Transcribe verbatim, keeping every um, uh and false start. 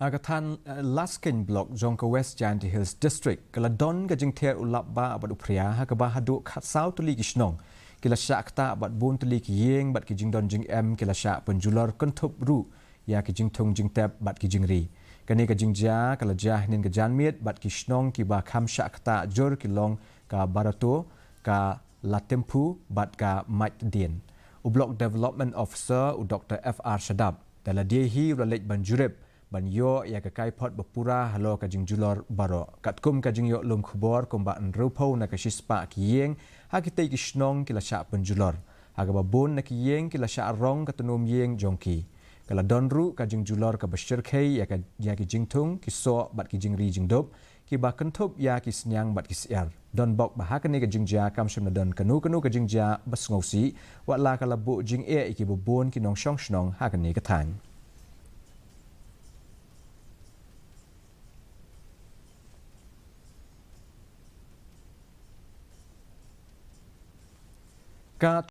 Ha ka thaiñ, eh, Laskein Block jong ka West Jaintia Hills District, ka la don ka jingther u lap bah bad u phria, ha kaba haduh khatsaw tylli ki shnong ki la shah ktah bad bun tylli ki ïing bad ki jingdon jingem ki la shah pynjulor, kynthup ruh ïa ki jingthung jingtep bad ki jingri. Kane ka jingjia ka la jia hynnin ka janmiet bad ki shnong kiba kham shah ktah jur ki long ka Barato, ka Latemphu bad ka Maitdien. U Block Development Officer, u Doktor F R Shadap, da lade hi u la leit ban jurip ban ïoh ïa ka kaiphod ba pura halor ka jingjulor baroh. Katkum ka jingïoh lum khubor, kumba hynriewphew na ka shispah ki ïing ha kitei ki shnong ki la shah pynjulor, ha kaba bun na ki ïing ki la shah rong ka tnum ïing jong ki. Ka la don ruh ka jingjulor kaba shyrkhei ïa ka, ïa ki jingthung, ki soh bad ki jingri jingdup kiba kynthup ïa ki sniang bad ki syiar. Don bok ba ha kane ka jingjia kam shym la don kano kano ka jingjia ba sngewsih, wat la ka la buh jingeh ïa kiba bun ki nongshong shnong ha kane ka thaiñ. Ka